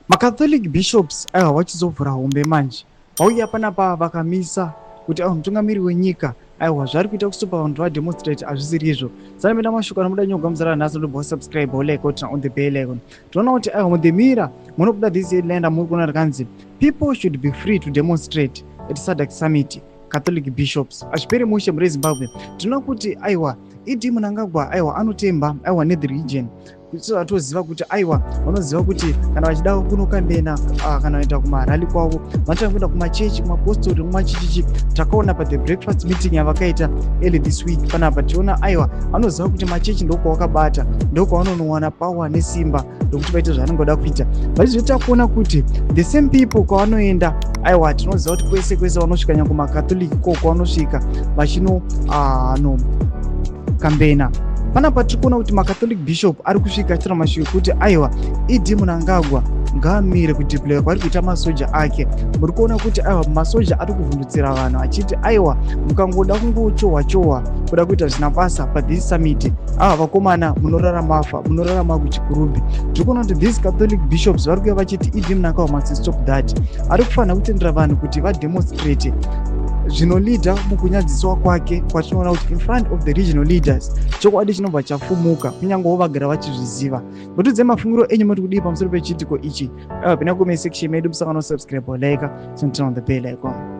MaCatholic bishops aiwa vachizovhura hombe manje. Vauya panapa vakamisa kuti aiwa mutungamiri wenyika aiwa zvaari kuita kustopa vanhu kuti vademonstrate hazvisiri izvo. Sanapinda mashoko anobuda nyoga muzara nhasi ndobva subscribe like turn on the bell icon. Tinoona kuti aiwa muThe Mirror munobuda this headline ramuri kuona rakanzi people should be free to demonstrate at SADC summit Catholic bishops. Hazviperi mushe mure Zimbabwe. Tinoona kuti aiwa ED Mnangagwa aiwa anotemba aiwa nethe region sezvatoziva kuti aiwa vanoziva kuti kana vachida kunokambena kana kuenda kumarali kwavo vanotanga kuenda kumachechi, kumapostori, kumachichichi. Takaona pathe breakfast meeting yavakaita early this week panapa, tiona aiwa vanoziva kuti machechi ndokwavakabata, ndokwavanonowana power nesimba ndokuti vaite zvavanenge vada kuita. Vachizoita kuona kuti the same people kwavanoenda, aiwa tinoziva kuti kwese kwese vanosvika, nyange maCatholic ko kwavanosvika vachino no kambena panapa, tiri kuona kuti maCatholic bishop ari kusvika achitaura mashoko ekuti aiwa ED Mnangagwa ngaamire kudeploya kwaari kuita masoja ake. Muri kuona kuti aiwa masoja ari kuvhundutsira vanhu achiti aiwa mukangoda kungochohwa chohwa, kuda kuita zvisina basa pathis summit, ava vakomana munorara mafa, munorara kuChikurubi. Tiri kuona kuti these Catholic bishops vari kuuya vachiti ED Mnangagwa must stop that, ari kufanira kutendera vanhu kuti vademonstrate zvinoleada mukunyadziswa kwake, kwatinoona kuti in front of the regional leaders chokwadi chinobva chafumuka, kunyangewo vagara vachizviziva. Mutiudze mafungiro enyu, moti kudii pamusoro pechiitiko ichi? Aiwa, pinda comment section medu, musangano subscribe, like, turn on the bell icon.